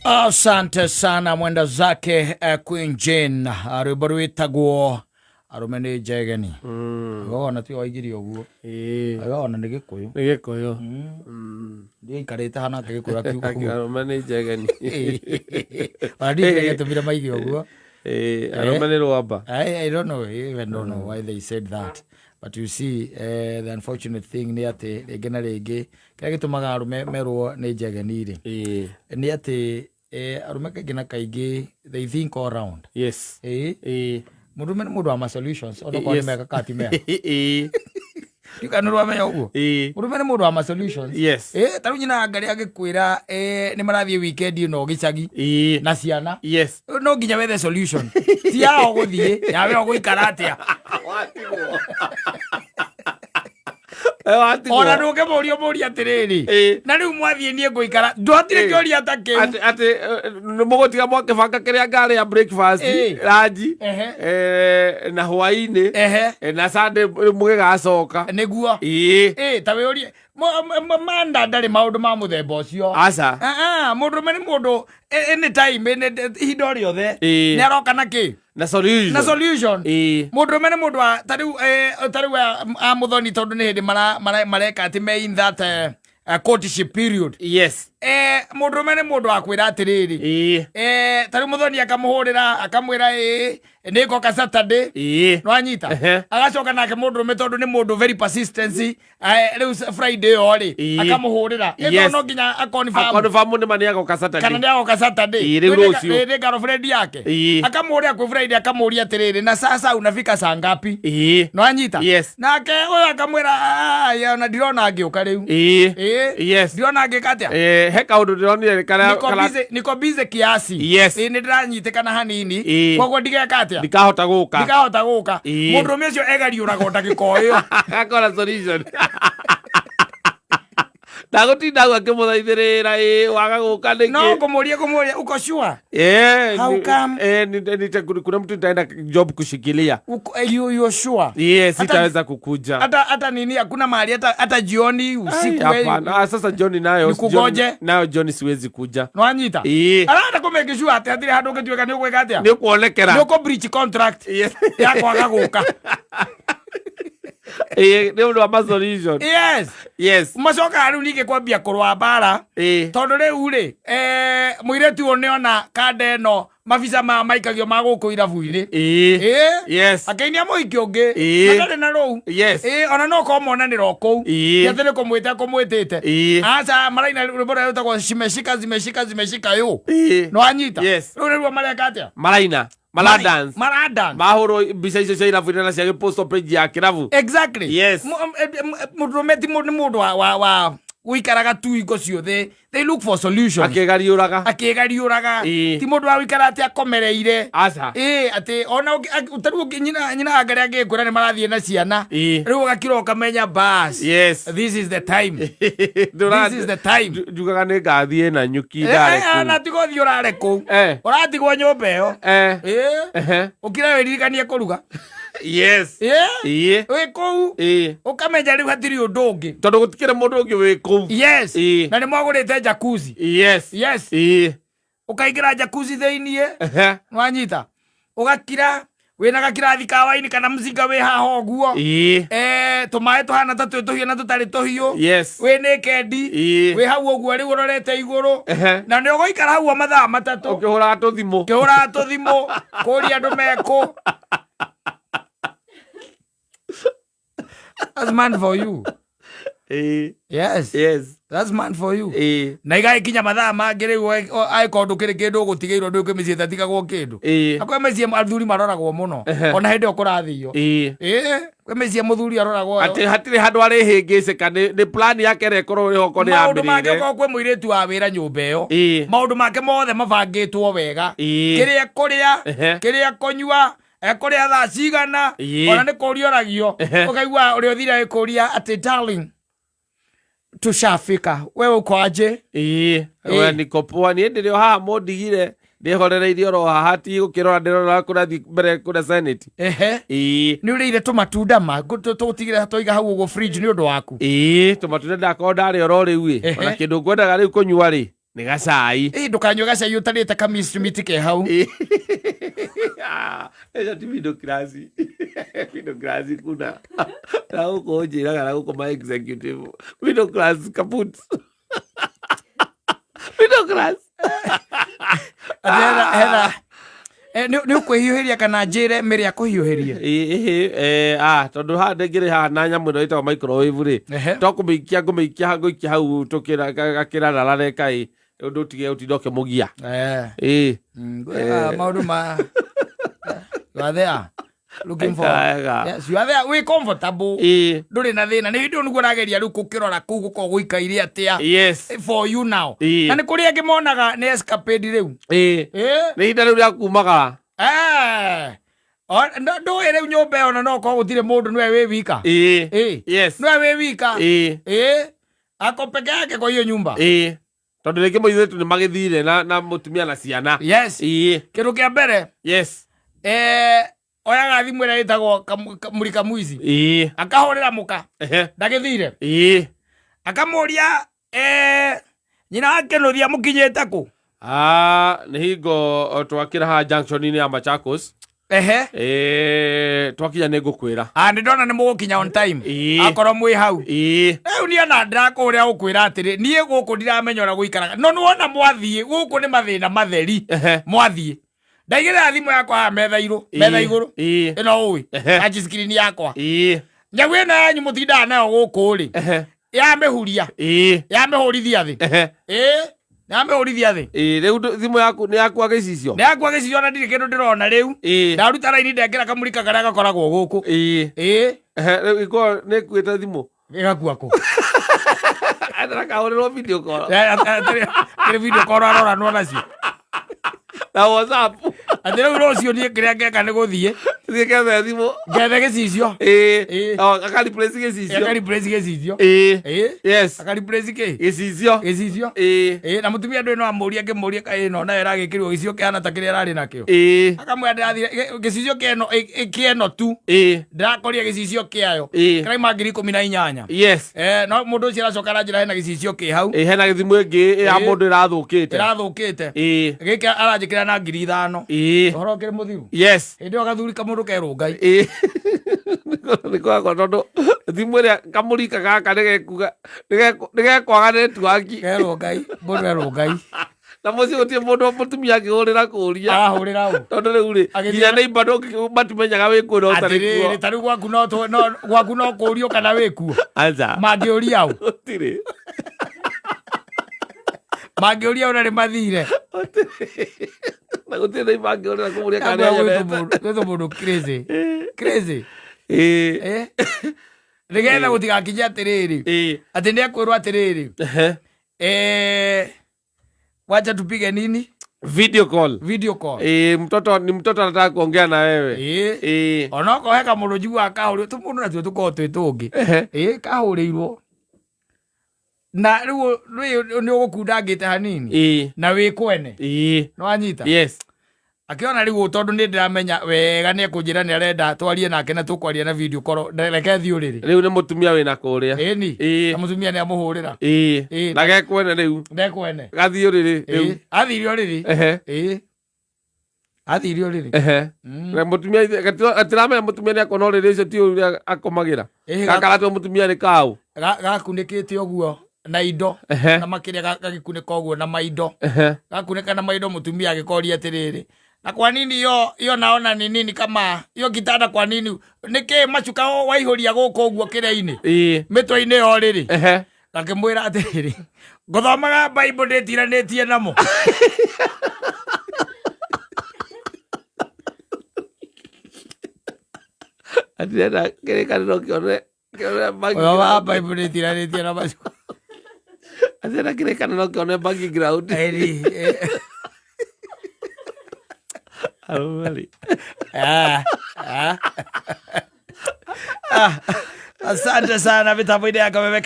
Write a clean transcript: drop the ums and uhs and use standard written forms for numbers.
Asante sana mwenda zake Queen Jane, rwĩmbo rwĩtagwo arũme nĩ njegeni. Wona ti waigire ũguo. Wona nĩ Gĩkũyũ. Nĩ Gĩkũyũ. Ndiaikarĩte hana ake Gĩkũyũ akiuga ũguo. Arũme nĩ njegeni. Ona ndiũĩ gĩtũmire maige ũguo. Arũme nĩ rwamba. I don't know, I even don't know why they said that. But you see, the unfortunate thing nĩ atĩ rĩngĩ na rĩngĩ kĩrĩa gĩtũmaga arũme merwo nĩ njegeni rĩ, nĩ atĩ arũme kaingĩ na kaingĩ they think all round. Mũndũrũme nĩ mũndũ wa ma solutions onokorwo nĩ mega kana ti mega. Ndiũĩ nĩ ũramenya ũguo. Mũndũrũme nĩ mũndũ wa ma solutions. Ta rĩu nyina ngarĩ agĩkwĩra nĩ marathiĩ weekend ĩno gĩcagi na ciana, no nginya wethe solution, ti yao gũthiĩ, yawe ũgũikara atĩa. Watigwo. Watigwo. Ona ndũngĩmũria mũria atĩrĩrĩ, na rĩu mwathiĩ niĩ ngũikara ndwatirĩ kĩũria ta kĩu. Atĩ nĩ mũgũtiga mwakĩbanga kĩrĩa ngarĩa breakfast, lunch, na hwaĩ-inĩ, na Sunday mũgĩgacoka. Nĩguo. Ta wĩũrie manda ndarĩ maũndũ ma mũthemba ũcio. Aca. Ah, ah, mũndũrũme nĩ mũndũ anytime, ihinda o rĩothe nĩ aroka na kĩ? Na solution. Na solution. Mũndũrũme nĩ mũndũ wa ta rĩu ta rĩu a mũthoni, tondũ nĩ hĩndĩ mareka atĩ me in that courtship period. Mũndũrũme nĩ mũndũ wa kwĩra atĩrĩrĩ, ta rĩu mũthoni akamũhũrĩra akamwĩra, ĩĩ, nĩ ngoka Saturday. Nwanyita? Agacoka nake mũndũrũme, tondũ nĩ mũndũ very persistency, rĩu Friday ĩyo rĩ, akamũhũrĩra. Ĩno no nginya aconfirm. Aconfirm nĩ ma nĩ agoka Saturday. Kana nĩ agoka Saturday. Rĩu rũciũ. Nĩ girlfriend yake. Akamũhũrĩra kwĩ Friday akamũria atĩrĩrĩ, na sasa unafika saa ngapi? Nwanyita? Yes. Nake ũyũ akamwĩra, "Ah, ya, ona ndirona ngĩũka rĩu." Ndirona ngĩka atĩa. He kaũndũ ndĩronire karĩa Niko busy, niko busy kiasi. Nĩ ndĩranyitĩkana hanini. Koguo ndigeka atĩa? Ndikahota gũka. Ndikahota gũka. Mũndũrũme ũcio egariũraga o ndagĩka o ĩyo. Akora solution, ndagũtinda hau akĩmũthaithĩrĩra, ĩ waga gũka No nĩkĩ? kũmũria uko sure? How come? Kuna mtu nitaenda job kushikilia. Uko, you sure? Yes, sitaweza kukuja. Hata nini, hakuna mahali, hata jioni, usiku? Ai, hapana. Ah, sasa jioni nayo Nikugoje? Nayo jioni siwezi kuja. Nwanyita? Arenda kũmake sure atĩ hatirĩ handũ ũngĩtuĩka nĩ ũgwĩka atĩa? Nĩ kuonekera. Nĩ ũkũ breach contract ya kwaga gũka. Nĩ ũndũ wa ma solution. Macokaga rĩu ningĩ kwambia kũrũa mbara, tondũ rĩu rĩ, mũirĩtu ũyũ nĩona kanda ĩno mabica maya maikagio ma gũkũ irabu-inĩ. Akĩinia mũhiki ũngĩ na ndarĩ na rũu. Ona no korwo monanĩra o kũu. Ti atĩ nĩ kũmwĩta kũmwĩtĩte. Aca, maraina rwĩmbo rũrĩa rwĩtagwo "Zimeshika zimeshika zimeshika yo". Nĩwanyita? Yes. Rĩu nĩruo mareka atĩa? Maraina, mara dance. Mara dance. Mahũrwo mbica icio cia irabu-inĩ na ciagĩpostwo page ya kĩrabu. Mũndũrũme ti nĩ mũndũ wa gũikaraga tu hingo ciothe. They look for solutions. Akĩgariũraga. Akĩgariũraga. Ti mũndũ wa gũikara atĩ akomereire. Aca. Atĩ ona ta rĩu nyina angarĩ angĩkwĩra nĩ marathiĩ na ciana, rĩu ũgakira ũkamenya bas, this is the time. This is the time. Njugaga nĩ ngathiĩ na nyuki ndarĩ kũu. Na tiga ũthiĩ ũrare kũu. Ũratigwo nyũmba ĩyo. Ũkira wĩririkanie kũruga. Wĩ kũu ũkamenya rĩu hatirĩ ũndũ ũngĩ. Tondũ gũtikĩrĩ mũndũ ũngĩ wĩ kũu. Na nĩ mwagũrĩte jacuzzi. Ũkaingĩra jacuzzi thĩiniĩ. Nwanyita? Ũgakira wĩna gakirathi ka waini kana mzinga wĩ haha ũguo. Tũmaĩ tũhana ta twĩ tũhiũ na tũtarĩ tũhiũ. Wĩ naked. Wĩ hau ũguo rĩu ũrorete igũrũ. Na nĩ ũgũikara hau o mathaa 3. Ũkĩhũraga tũthimũ. Ũkĩhũraga tũthimũ kũria andũ mekũ. That's man for you. Yes. That's man for you. Na igagĩkinya mathaa mangĩ rĩu, angĩkorwo ndũkĩrĩ kĩndũ ũgũtigĩirwo, ndũĩ kwĩ mĩciĩ ĩtatigagwo kĩndũ. Na kwĩ mĩciĩ athuri maroragwo mũno. Ona hĩndĩ ĩyo kũrathio. Kwĩ mĩciĩ mũthuri aroragwo. Atĩ hatirĩ handũ arĩhĩngĩcĩka nĩ plan yake ĩrĩa ĩkorwo ĩho okorwo nĩ Maũndũ make, yambĩrĩire. okorwo kwĩ mũirĩtu wa wĩra nyũmba ĩyo, maũndũ make mothe mabangĩtwo wega, kĩrĩa kũrĩa, kĩrĩa kũnyua, ekũrĩa thaa cigana. Ona nĩ kũria oragio. Ũkaigua ũrĩa ũthire agĩkũria atĩ, "Darling, tushafika, wewe uko aje?" We niko poa, niĩ ndĩrĩ o haha mũndigire ndĩhorereirie oro haha, ti gũkĩrora ndĩrora kũrathiĩ mbere kũrĩa Senate. Nĩ ũrĩire tũmatunda ma tũgũtigĩra tũiga hau ũguo fridge nĩ ũndũ waku? Tũmatunda ndakorwo ndarĩa oro rĩu ĩ. Ona kĩndũ ngwendaga rĩu kũnyua rĩ, Nĩ gacai. Ĩ, ndũkanyue gacai ũtarĩte kamicimiti ke hau. Ah, ĩyo ti middle class. Middle class kuna na gũkũ ũnjĩraga na gũkũ ma executive middle class kaput middle class. Atĩ hena nĩ ũkwĩhiũhĩria kana njĩre mĩrĩ akũhiũhĩrie? Ĩĩ, tondũ haha ndĩngĩrĩ haha na nyamũ ĩno ĩtagwo microwave rĩ. Ehe. To kũmĩikia ngũmĩikia ngũikia hau gakĩrararare kaĩ ũndũ ũtige ũtinda ũkĩmũgia. Ĩĩ. Maũndũ ma you are there looking for Wega. Yes, you are there wĩ comfortable. Ĩĩ. Ndũrĩ na thĩna, nĩ hĩndĩ ĩyo nĩguo ũrageria rĩu gũkĩrora kũu gũkorwo gũikaire atĩa. Yes. For you now. Ĩĩ. Na nĩ kũrĩ angĩ monaga nĩ escapade rĩu. Ĩĩ. Ĩĩ. Nĩ ihinda rĩu rĩa kumagara. Eh. Ndũĩ rĩu nyũmba ĩyo ona no ũkorwo gũtirĩ mũndũ, nĩwe wĩ wika. Ĩĩ. Ĩĩ. Yes. Nĩwe wĩ wika. Ĩĩ. Ĩĩ, ako peke yake kwa hiyo nyumba. Ĩĩ, tondũ rĩngĩ mũirĩtu nĩ magĩthire na mũtumia na ciana. Yes. Ĩĩ. Kĩndũ kĩa mbere, Yes. Oyaga thimũ ĩrĩa ĩtagwo mũrika mwici. Ĩĩ. Akahũrĩra mũka. Ehe. Ndagĩthire. Ĩĩ. Akamũria, nyina wa Kĩnũthia mũkinyĩte kũ? Ah, nĩ hingo o twakĩra haha junction-inĩ ya Machakos. Ehe. Ĩĩ, twakinya nĩ ngũkwĩra. Ah, nĩ ndona nĩ mũgũkinya on time. Ĩĩ. Akorwo mwĩ hau. Ĩĩ. Rĩu niĩ ona ndĩrakũrĩa gũkwĩra atĩrĩ, niĩ gũkũ ndiramenya ũrĩa gũikaraga, no nĩwona mwathiĩ gũkũ nĩ mathĩna matheri. Ehe. Mwathiĩ ndaigĩrĩra thimũ yakwa haha metha igũrũ, metha igũrũ. Ĩĩ. Ĩno ũĩ Ehe. touch screen yakwa. Ĩĩ. Nyau ĩno yanyu mũtindaga nayo gũkũ rĩ, Ehe. yamĩhuria, Ĩĩ. yamĩhũrithia thĩ. Ehe. Ĩĩ, yamĩhũrithia thĩ. Ĩĩ, rĩu thimũ yaku nĩ yakua gĩcicio. Nĩ yakua gĩcicio, ona ndirĩ kĩndũ ndĩrona rĩu. Ĩĩ. Ndaruta raini ndekĩra kamũrika karĩa gakoragwo gũkũ. Ĩĩ. Ĩĩ. Ehe, rĩu ĩkorwo nĩ ĩkuĩte thimũ. Ĩgakua kũ? Ndakahũrĩrwo video call. Kĩrĩ video call aroranwo nacio. Na WhatsApp. Atĩ rĩu rũciũ niĩ kĩrĩa ngeka nĩ gũthiĩ Thiĩ kethe thimũ. ngethe gĩcicio. Ĩĩ. Ĩĩ. O, aka replace gĩcicio. Aka replace gĩcicio. Ĩĩ. Ĩĩ. Yes. Aka replace kĩ? Gĩcicio. Gĩcicio. Ĩĩ. Ĩĩ, na mũtumia ndũĩ no amũrie, angĩmũrie kaĩ ĩno nayo ĩragĩkĩrwo gĩcicio kĩhana ta kĩrĩa ĩrarĩ nakĩo. Ĩĩ. Akamwĩra ndĩrathire gĩcicio kĩeno kĩeno tu. Ĩĩ. Ndĩrakoria gĩcicio kĩayo. Ĩĩ. Kĩraima 18,000. Yes. No mũndũ ũcio aracoka aranjĩra hena gĩcicio kĩ hau. Ĩĩ, hena gĩthimũ ĩngĩ ya Ĩĩ. mũndũ ĩrathũkĩte. Ĩrathũkĩte. Ĩĩ. Gĩkĩ aranjĩkĩra na 5,000. Ĩĩ. Ũhoro ũkĩrĩ mũthiru. Yes. Hĩndĩ ĩyo gathuri kamũndũ kerwo Ngai. Ĩĩ. Nĩ kwakwa tondũ thimũ ĩrĩa kamũrika gaka nĩgekuga nĩgekwaga netiwaki. Kerwo Ngai, mũndũ erwo Ngai. Na mũciĩ gũtirĩ mũndũ mũtumia angĩhũrĩra kũũria. Arahũrĩra ũ? Tondũ rĩu rĩ, Agĩthiĩ nginya neighbor matimenyaga wĩ kuo na ũtarĩ Atĩrĩrĩ, kuo. ta rĩu gwaku no gwaku no kũũrio kana wĩ kuo. Aca. Mangĩũria ũ? Gũtirĩ. Mangĩũria ũ na nĩ mathire. Gũtirĩ. Na gũtirĩ neighbor angĩhũrĩra kũmũria kana Gwĩtwo nĩanyonete. gwĩtwo mũndũ crazy. Crazy. Ĩĩ. Nĩgetha gũtigakinye atĩrĩrĩ. Ĩĩ. Atĩ nĩ ekwĩrwo atĩrĩrĩ. Ehe. Wacha tupige nini? Video call. Video call. Ĩĩ, mtoto ni mtoto anataka kuongea na wewe. Ĩĩ. Ĩĩ. Onokorwo he kamũndũ njiguaga kahũrĩrwo, tũmũndũ natuo tũkoragwo twĩ tũngĩ. Ehe. Ĩĩ, kahũrĩirwo. Na rĩu nĩ ũgũkundangĩte hanini. Ĩĩ. Na wĩ kwene. Ĩĩ. Nĩwanyita? Yes. Akĩona rĩu tondũ nĩ ndĩramenya wega nĩ ekũnjĩra nĩ arenda twarie nake na tũkwaria na video call, reke thiĩ ũrĩrĩ. Rĩu nĩ mũtumia wĩna kũrĩa. Ĩni. Ĩĩ. Na mũtumia nĩ amũhũrĩra. Ĩĩ. Ĩĩ. Na gekwene rĩu. Ndekwene. Gathiĩ ũrĩrĩ rĩu. Ĩĩ. Athire ũrĩrĩ. Ehe. Ĩĩ. Athire ũrĩrĩ. Ehe. Na mũtumia gatiramenya mũtumia nĩ akona ũrĩrĩ ũcio ti ũrĩa akomagĩra. Ĩĩ, Gakaratua mũtumia nĩ kaũ. Gakunĩkĩte ũguo na indo. Ehe. Na makĩria gagĩkunĩka ũguo na maindo. Ehe. Gakunĩka na maindo, mũtumia agĩkoria atĩrĩrĩ, na kwa nini hiyo hiyo naona ni nini kama hiyo kitanda, kwa nini nĩkĩ macuka waihũria gũkũ ũguo kĩrĩa-inĩ Ĩĩ. mĩtwe-inĩ yo rĩrĩ? Ehe. Gakĩmwĩra atĩrĩrĩ, ngũthomaga Bible ndĩtiranĩtie namo. Atirenda kĩrĩkanĩro kĩone Gũthomaga Bible ndĩtiranĩtie na macuka. Atirenda kĩrĩkanĩro kĩone background. Ĩni, Arũme-rĩ. Ah, ah. Ah, asante sana mitambo-inĩ ya Kameme.